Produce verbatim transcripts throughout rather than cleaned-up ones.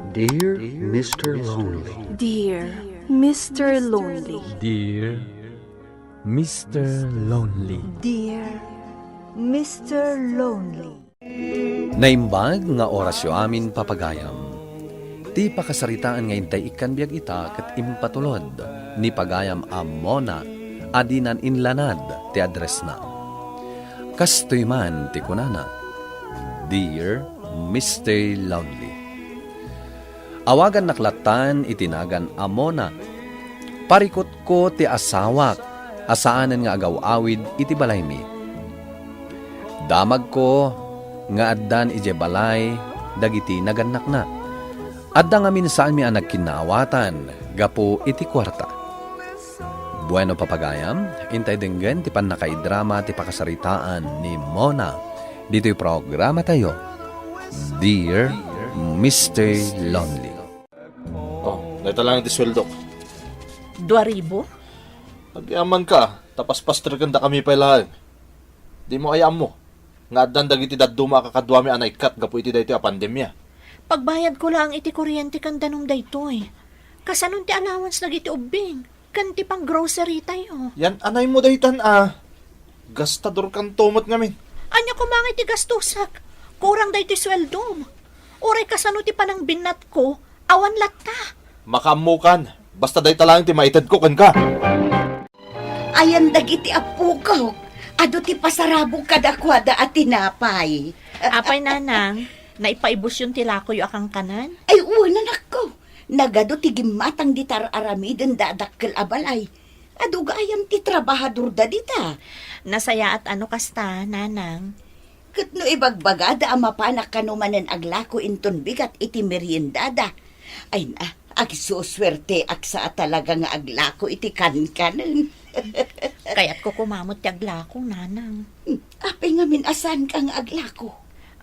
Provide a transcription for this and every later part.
Dear Mister Lonely. Dear Mister Lonely. Dear Mister Lonely. Dear Mister Lonely. Naimbag nga orasyo amin, papagayam. Ti pakasaritaan nga intay ikkan biag ita ket impatulod ni pagayam a Mona a dinan inlanad ti addressna. Kastoy man ti kunana, "Dear Mister Lonely." Awagannak lattan iti nagan a Mona. Parikutko ti asawak a saanen nga agaw-awid iti balaymi. Damagko nga addan idiay balay dagiti nagannakna. Adda ngamin saanmi a nagkinnaawatan gapu iti kuarta. Bueno, papagayam, intay denggen ti pannakaidrama ti pakasaritaan ni Mona ditoy programatayo, Dear Mister Lonely. Oh, dayta lang ti sueldok. Dua ribu? Agyaman ka, ta paspasterken dakami pay laeng. Dimo aya ammo nga addan dagiti dadduma a kakaduami a naikkat gapu iti daytoy a pandemia. Pagbayadko laeng iti kuryente ken danum daytoy. Kasanon ti allowance dagiti ubbing ken ti pang-grocery tayo? Yan anaymo daytan a. Gastadorkanto met ngamin. Ania koma nga iti gastusek? Kurang daytoy sueldom. Uray kasano ti panangbinnatko, awan latta. Makaammokan. Basta dayta laeng ti maitedko kenka. Ayan dagiti appokok. Adu ti pasarabok kadakuada a tinapay. Apay, Nanang, naipaibusyon ti lakoyo a kankanen? Ay, wen, anakko. Nagadu ti gimmatang dita ar-aramidenda a dakkel a balay. Adu gayam ti trabahadorda dita. Nasayaat a no kasta, Nanang. Ket no ibagbagada a mapanak kano manen aglako inton bigat iti meriendada. Ay na, agsusuerteak sa a talaga nga aglako iti kankanen. Kayatko koma met ti aglako, Nanang. Hmm, apay ngamin a saanka nga aglako?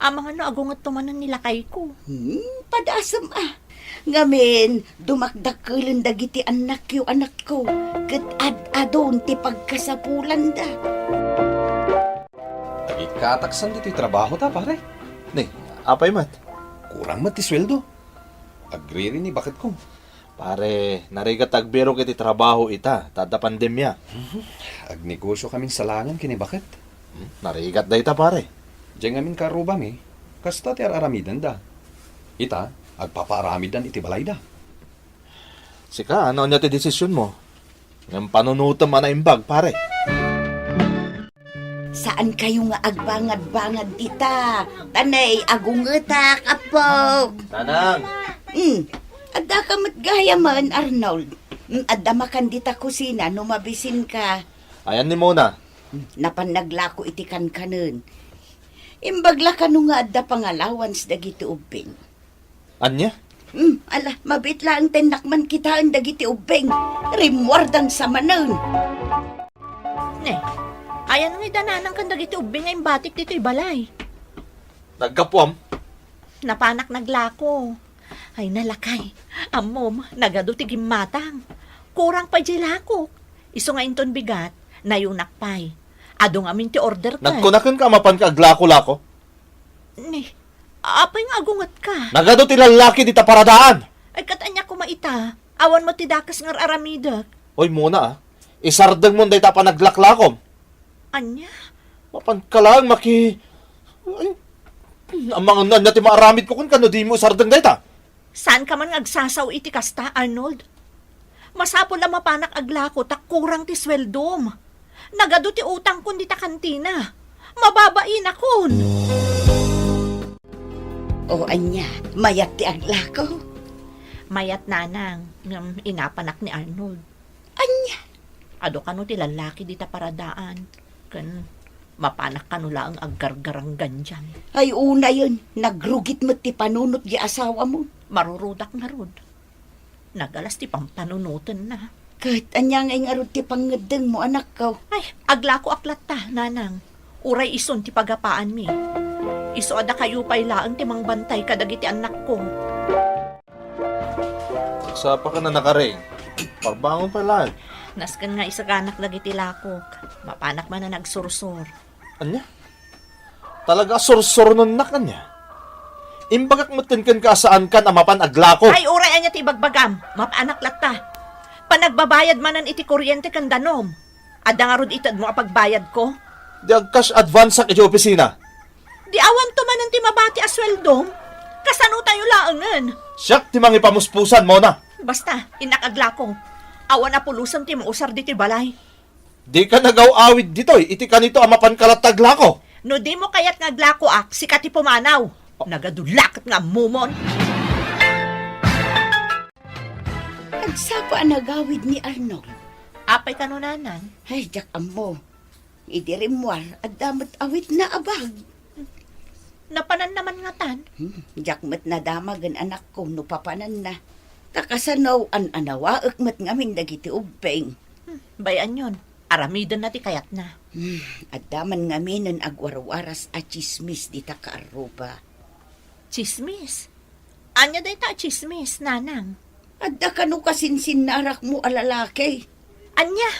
Amangan no agungetto manen ni lakayko. Hmm, padasem a. Ngamin, dumakdakkelen dagiti annakyo, anakko, ket ad-adun ti pagkasapulanda. Agikkataksan ditoy trabaho ta, pare. Ni, apay met? Kurang met ti sueldo. Agriri ni baketko. Pare, narigat agbirok iti trabaho ita, ta adda pandemia. Mhm. Agnegosio kamin salangen ken ni baket. Hmm, narigat dayta, pare. Diay ngamin karrubami, kasta ti ar-aramidenda. Ita, agpapaaramiddan iti balayda. Sika, ano ania ti desisionmo? Ngem panunotem a naimbag, pare. Saan kayo nga agbangad-bangad dita? Tanay, agungetak, apok. Nanang! Hmm, adda ka met gayamen, Arnold. Hmm, adda makan dita kusina no mabisinka. Ayan ni Mona. Hmm, napan naglako iti kankanen. Imbag la kano nga adda pang-allowance dagiti ubbing. Ania? Hmm, ala, mabiit laeng ta innak man kitaen dagiti ubbing. Rimmuardan sa manen. Ne, ayan nga ida Nanang ken dagiti ubbing nga imbatik ditoy balay? Naggapuam? Napanak naglako. Ay, nalakay. Ammom, nagadu ti gimmatang. Kurang pay diay lakok. Isu nga inton bigat, nayunak pay. Adu ngamin ti order ken. Nagkunakenka a mapanka aglako-lako? Ni, apay nga agungetka? Nagadu ti lallaki dita paradaan! Ay, ket ania koma ita? Awan met ti dakes nga ar-aramidek. Oy, Mona, a. Isardengmon dayta a panaglaklakom. Ania? Mapanka laeng maki-, ay, amangan no ania ti maaramidko kenka no dimo isardeng dayta. Saanka man nga agsasao iti kasta, Arnold? Masapul a mapanak aglako ta kurang ti sueldom. Nagadu ti utangkon dita kantina. Mababainakon. O ania, mayat ti aglako? Mayat, Nanang, ngem inapanak ni Arnold. Ania? Adu kano ti lallaki dita paradaan, ken mapanak kano laeng aggargaranggan diay. Ay, unayen, nagrugit met ti panunot di asawamon. Marurudak ngarud. Nagalas ti pampanunotenna. Ket ania ngay ngarud ti pangngeddengmo, anakko? Ay, aglakoak latta, Nanang. Uray isun ti pagapaanmi. Isu a dakayo pay laeng ti mangbantay kadagiti annakko. Agsapa ka na nakaring. Parbangon pay laeng. Nasken nga isaganak dagiti lakok. Mapanak man a nagsursor. Ania? Talaga a sursornonnak ania? Imbagak metten kenka a saankan a mapan aglako. Ay, uray ania ti ibagbagam. Mapaanak latta. Panagbabayad manen iti kuryente ken danum. Adda ngarud itedmo a pagbayadko? Di ag-cash advance-ak iti opisina. Di awanto manen ti mabati a sueldom? Kasano tayo laengen? Siak ti mangipamuspusan, Mona. Basta, innak aglako. Awan a pulosen ti mausar ditoy balay. Dika nagaw-awid ditoy iti kanito a mapanka latta aglako. No dimo kayat nga aglakoak, sika ti pumanaw. Nagadu la ket nga ammomon. Agsapa a nagawid ni Arnold. Apay kano, Nanang? Ay, diak ammo. Idi rimmuar, adda met awitna a bag. Napananna man ngatan? Hmm, diak met nadamagen anakko no papananna. Ta kasano an-anawaek met ngamin dagiti ubbing. Hmm, bay-anyon, aramidenna ti kayatna. Hmm, adda man ngaminen agwarwaras a tsismis dita kaarruba. Tsismis? Ania dayta a tsismis, Nanang? Adda kano kasinsinnarakmo a lalaki. Ania?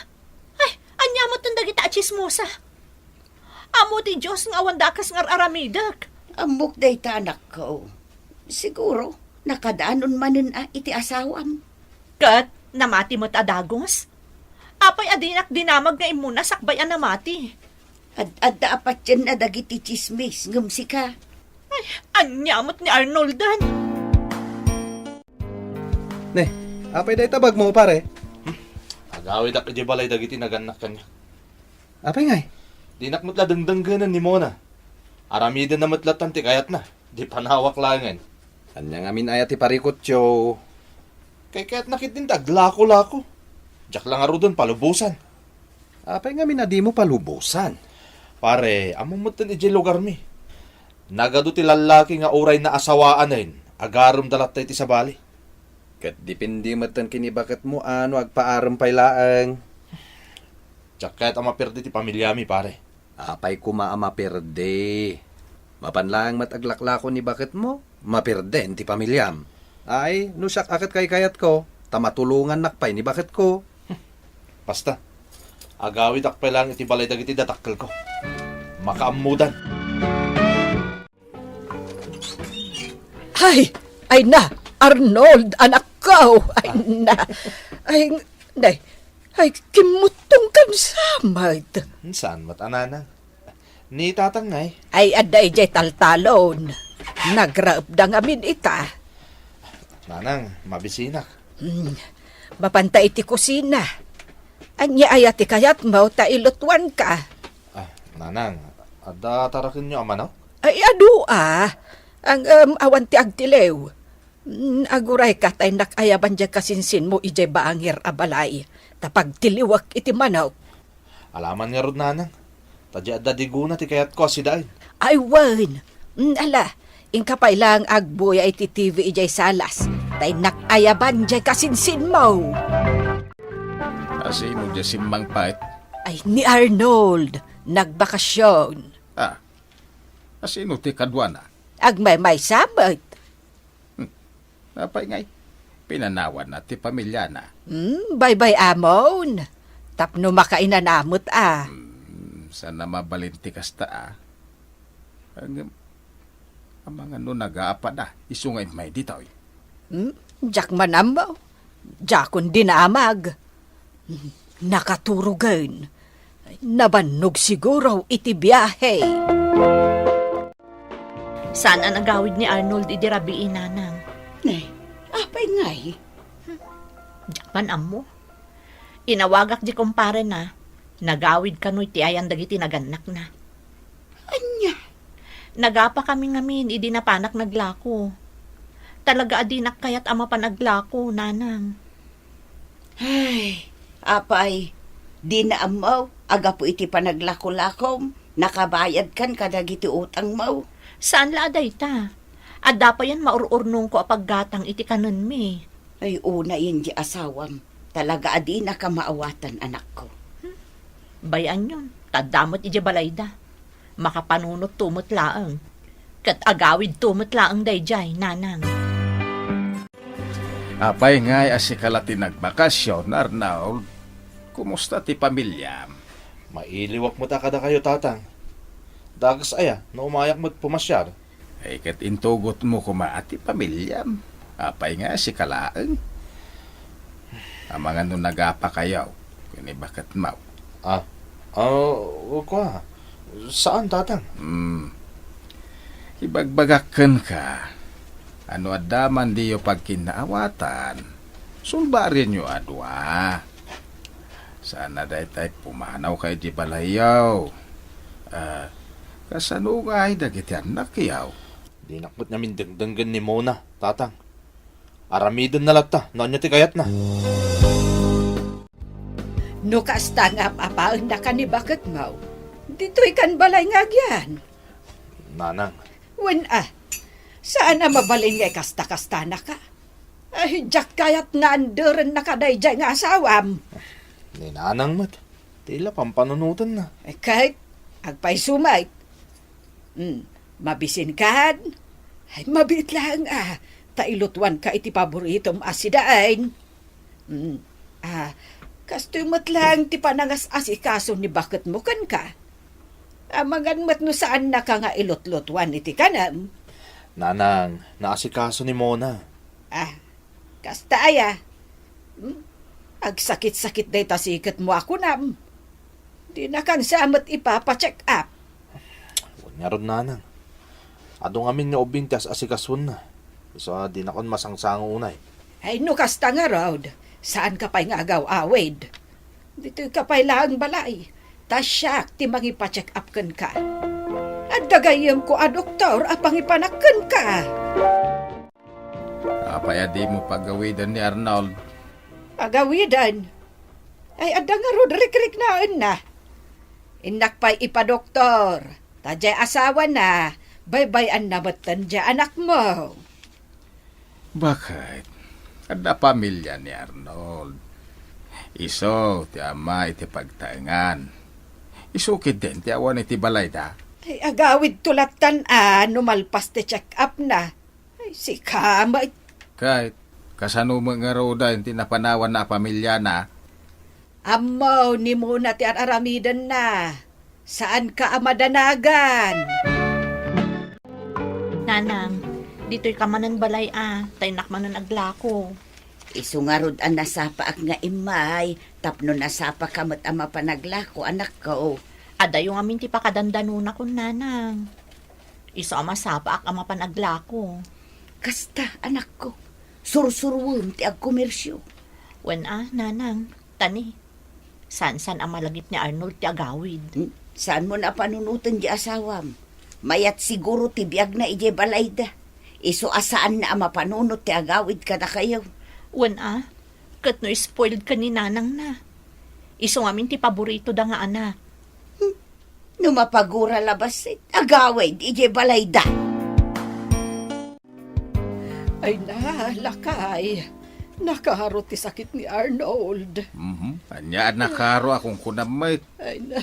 Ay, ania metten dagita a tsismosa? Ammo ti Dios nga awan dakas nga ar-aramidek. Ammok dayta, anakko. Siguro, nakadanon manen a iti asawam. Ket namati met a dagus? Apay a dinak dinamag nga immuna sakbay a namati? Ad-adda a patienna dagiti tsismis ngem sika. Ay, ania met ni Arnolden? Ne, apay dayta bagmo, pare? Agawidak idiay balay dagiti nagannak kaniak. Apay ngay? Dinak met la dengdengngenen ni Mona. Aramidenna met lattan ti kayatna. Di panawak laengen. Ania ngamin aya ti parikutyo? Kaykayatna ketdin ti aglako-lako. Diak la ngaruden palubosan. Apay ngamin a dimo palubosan? Pare, ammom metten idiay lugarmi. Nagadu ti lallaki nga uray naasawaanen, agaremda latta iti sabali. Ket depende metten ken ni baketmo a no agpaarem pay laeng. Diak kayat a maperde ti pamiliami, pare. Apay koma a maperde? Mapan laeng met aglaklako ni baketmo, maperden ti pamiliam. Ay, no siak a ket kaykayatko, ta matulongannak pay ni baketko. Basta, agawidak pay laeng iti balay dagiti dadakkelko. Makaammodan. Ay, ay na, Arnold, anakko. Ay na. Ay, nay, ay, kimmuttong kan samad. Saan met a, Nanang? Ni Tatang ngay? Ay, adda idiay taltalon. Nagraepda ngamin ita. Nanang, mabisinak. Hmm. Mapanta iti kusina. Ania aya ti kayatmo ta ilutuanka? Ah, Nanang, adda tarakenyo a manok? Ay, adu a. Ang, em, awan ti agtiliw. Mm, agurayka ta innak ayaban diay kasinsinmo idiay bangir a balay, ta pagtiliwek iti manok. Alaman ngarud, Nanang, ta diay adda digona ti kayatko a sidaen. Ay, wen. Mm, ala, inka pay laeng agbuya iti T V idiay salas, ta innak ayaban diay kasinsinmo. Asino diay simmangpet? Ay, ni Arnold, nagbakasyon. Ah, asino ti kaduana? Agmaymaysa met. Hmm. Apay ngay, pinanawanna ti pamiliana? Hmm, baybay-amon. Tapno makainana met a. Hmm, saan a mabalin ti kasta a. Ngem, amangan no nagaapada, isu nga immay ditoy. Hmm, diak man ammo. Diakon dinamag. Nakaturogen. Nabannog siguro iti biahe. Saan a nagawid ni Arnold idi rabii, Nanang? Ne, apay ngay? Hmm, diak man ammo. Inawagak di kumparena, nagawid kano iti ayan dagiti nagannakna. Ania? Nagapa kami ngamin idi napanak naglako. Talaga a dinak kayat a mapan aglako, Nanang. Ay, apay, dina ammo a gapu iti panaglakolakom, nakabayadkan kadagiti utangmo? Saan la a dayta. Adda payen maur-urnongko a paggatang iti kanenmi. Ay, unayen di asawam. Talaga a dinaka maawatan, anakko. Hmm. Bay-anyon, ta adda met idiay balayda. Makapanunotto met laeng. Ket agawidto met laeng daydiay, Nanang. Apay ngay a sika la ti nagbakasyon, Arnold? Kumusta ti pamiliam? Mailiwak met a kadakayo, Tatang. Dakes aya no umayak met pumasiar? Ay, ket intugotmo koma ti pamiliam. Apay nga sika laeng? Amangan no nagapakayo ken ni baketmo. Ah, ah, kua. Saan, Tatang? Hmm. Ibagbagak kenka, a no adda man diyo pagkinnaawatan, sulbarenyo a dua. Saan a daytay pumanawka idiay balayyo. Ah, kasano ngay dagiti annakyo? Dinak met ngamin dengdenggen ni Mona, Tatang. Aramidenna latta no ania ti kayatna. No kasta nga ap-apaennaka ni baketmo, ditoy kan balay nga agyan. Nanang. Wen a, saan a mabalin nga ikasta-kastanaka. Ay, diak kayat nga anderennaka daydiay nga asawam. Ni Nanang met, ti la pampanunotenna. Eh, ket, agpayso met. Hmm, mabisinkan? Ay, mabiit laeng a, ta ilutuanka iti paboritom a sidain. Hmm, ah, kastoy met laeng ti panangas-asikaso ni baketmo kenka. Amangan met no saannaka nga ilutlutuan iti kanem. Nanang, naasikaso ni Mona. Ah, kasta aya? Hmm? Agsakit-sakit dayta siketmo a kunam. Dinakan sa met ipapacheck up. Wen ngarud, Nanang. Adu ngamin nga ubbing ti as-asikasuenna. Isu a dinakon masangsango unay. Ay, no kasta ngarud, saanka pay nga agaw-awid. Ditoyka pay laeng balay, ta siak ti mangipacheck up kenka. Adda gayyemko a doktor a pangipanak kenka. Apay a dimo pagawiden ni Arnold? Pagawiden? Ay, adda ngarud rikriknaenna. Innak pay ipadoktor, ta diay asawana, baybay-anna metten diay anakmo. Baket? Adda pamilia ni Arnold. Isu ti ama iti pagtaengan. Isu ketdin ti awan iti balayda. Ay, agawidto lattan a no malpas ti check-up na. Ay, sika met. Ket, kasano met ngaruden ti napanawanna a pamiliana? Ammo ni Mona ti ar-aramidenna. Saanka a madanagan. Nanang, ditoyka manen balay a, ta innak manen aglako. Isu ngarud a nasapaak nga immay, tapno nasapaka met a mapanaglako, anakko. Adayo ngamin ti pakadandanonakon, Nanang. Isu a masapaak a mapanaglako. Kasta, anakko. Sursuruem ti agkomersio. Wen a, Nanang. Tani, saan-saan a malagip ni Arnold ti agawid. Hmm? Saanmo a panunoten ti asawam? Mayat siguro ti biagna idiay balayda. Isu a saanna a mapanunot ti agawid kadakayo. Wen a, ket no spoiled ken ni nanangna. Isu ngamin ti paboritoda nga anak. Hmm? No mapagura la bassit, agawid idiay balayda. Ay na, lakay. Nakaro ti sakit ni Arnold. Mhm. Ania a nakaro a kunkunam met? Ay na.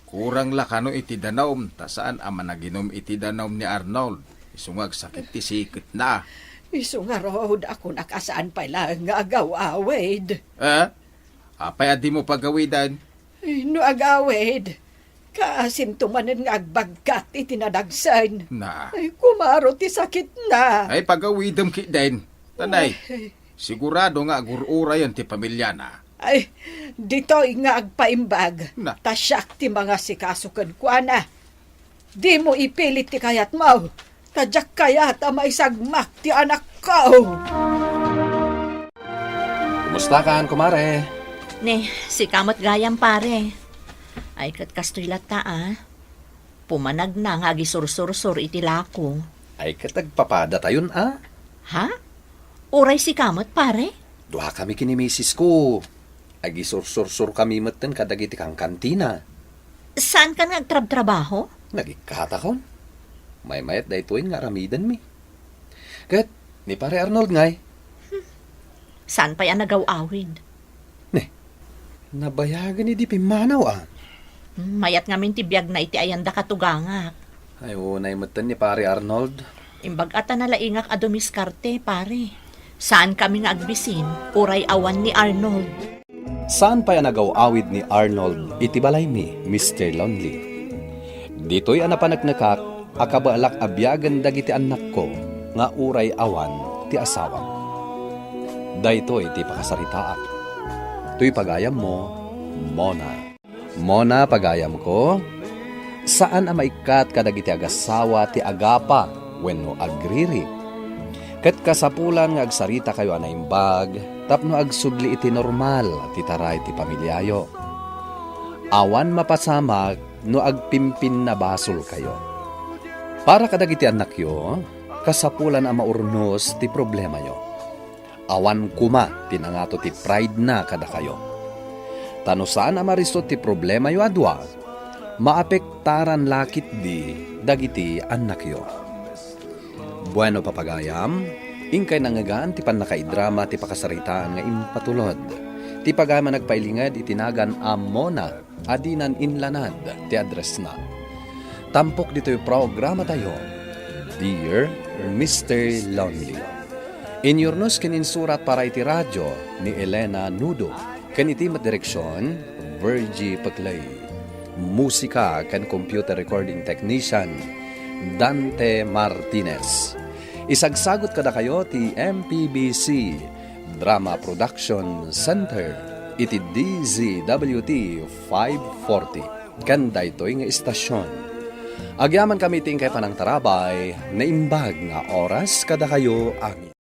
Kurang la kano iti danum, ta saan a managinum iti danum ni Arnold. Isu nga agsakit ti siketna. Isu ngarud a kunak a saan pay laeng nga agaw-awid. Eh? Apay a dimo pagawiden? Ay, no agawid, kaasinto manen nga agbaggat iti nadagsen. Na. Ay, kumaro ti sakitna. Ay, pagawidem ketdin. Tanay, ay, sigurado nga agur-urayen ti pamiliana. Ay, ditoy nga agpaimbag. Na. Ta siak ti mangasikaso kenkuana. Dimo ipilit ti kayatmo, ta diak kayat a maisagmak ti anakko. Kumustakan, kumare? Ne, sika met gayam, pare. Ay, ket kastoy latta, a. Pumanagna nga agisursursur iti lako. Ay, ket agpapadatayon, a? Ha? Uray sika met, pare? Duakami ken ni misisko. Agisursursurkami metten kadagiti kankantina. Saankan nga agtrabtrabaho? Nagikkatakon. Maymayat daytoy nga aramidenmi. Ket ni Pare Arnold ngay? Hmm. Saan pay a nagaw-awid? Ne, nabayagen idi pimmanaw, a. Hmm, mayat ngamin ti biagna iti ayanda katugangak. Ay, unay metten ni Pare Arnold. Imbag-at a nalaingak a dumiskarte, pare. Saankami nga agbisin, uray awan ni Arnold. Saan pay a nagaw-awid ni Arnold iti balaymi, Mister Lonely. Ditoy a napaneknekak, a kabaelak a biagen dagiti annakko nga uray awan ti asawak. Daytoy ti pakasaritaak. Toy pagayammo, Mona. Mona, pagayamko, saan a maikkat kadagiti agassawa ti agapa wenno agriri. Ket kasapulan nga agsaritakayo a naimbag tapno agsubli iti normal ti taray ti pamiliayo. Awan mapasamak no agpimpinnabasolkayo. Para kadagiti annakyo, kasapulan a maurnos ti problemayo. Awan koma ti nangato ti pride na kadakayo. Ta no saan a marisut ti problemayo a dua, maapektaran la ketdi dagiti annakyo. Bueno, papagayam, inkay nangngegan ti pannakaidrama ti pakasaritaan nga impatulod. Ti pagayam a nagpailinged iti nagan a Mona a dinan inlanad ti addressna. Tampok ditoy programatayo, Dear Mister Lonely. Inyurnos ken insurat para iti radio ni Elena Nudo, ken iti met direksion, Virgie Peclay. Musika ken computer recording technician, Dante Martinez. Isagsagut kadakayo ti M P B C Drama Production Center iti D Z W T five forty ken daytoy nga istasion. Agyamankami iti inkay panangtarabay, naimbag nga oras kadakayo amin.